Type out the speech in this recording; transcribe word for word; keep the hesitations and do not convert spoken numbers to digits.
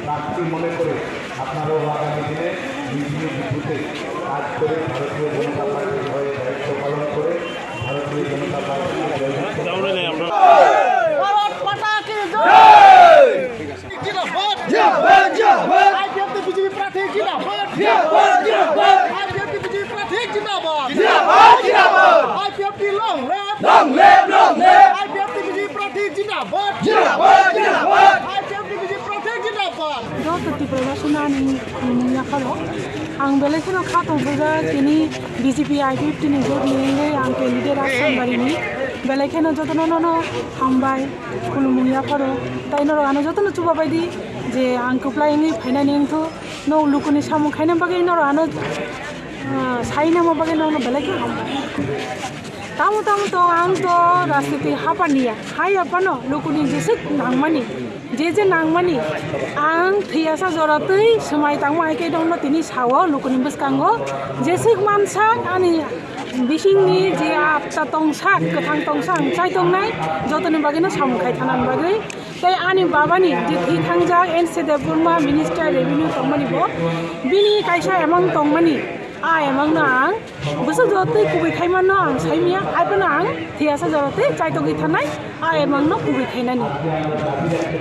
প্রার্থী মনে করে আপনারাও আগামী দিনে নিজ নিজ বুথে কাজ করে ভারতীয় জনতা পার্টির হয়ে দায়িত্ব পালন করে ভারতীয় জনতা পার্টিকে জয়যুক্ত ভারত মাতা কি জয়। জিন্দাবাদ। জিন্দাবাদ, জিন্দাবাদ। আইপিএফটি বিজেপি প্রার্থী জিন্দাবাদ। জিন্দাবাদ, জিন্দাবাদ। আইপিএফটি বিজেপি প্রার্থী জিন্দাবাদ। জিন্দাবাদ, জিন্দাবাদ। IPFT long live। Long live, long live। IPFT BJP প্রার্থী জিন্দাবাদ। জিন্দাবাদ, জিন্দাবাদ। আইপিএফটি বিজেপি প্রার্থী জিন্দাবাদ। Joto Tiprasano ani khulumung yapharo. Ang belai kheno kha tongthokjak tini B J P I P F T ni jotni wngwi ang candidate Assam barini. Belai kheno jotono nono hambai khulumung yapharo. Tai norok ano jotono chubabaidi je ang kwplai wngwi phainani wngthu. Nok lukuni samung khaina bagwi norok ano, ah, saina bagwi norokno belai khe hambai. Tamo tamo to ang to rajniti hapaniya, hai aphano lukuni jeswk nangmani, je je nangmani ang thwiyasa jora twi swmai tangma hai khe dongno tini sao lukuni bwskango jeswk mansa ani bisingni je apta tongsa kwthang tongsa ang chai tongnai jotoni bagwino samung khai thanani bagwi. Tei ani babani je thwi thangjak N C Debbarma Minister Revenue tongmani bo bini kaisa amount tongmani, a amount no ang bwswk jora twi kubui khaimano ang saimya, aphano ang thwiyasa jora twi chaitogwi thanai a amount no kubui khainani.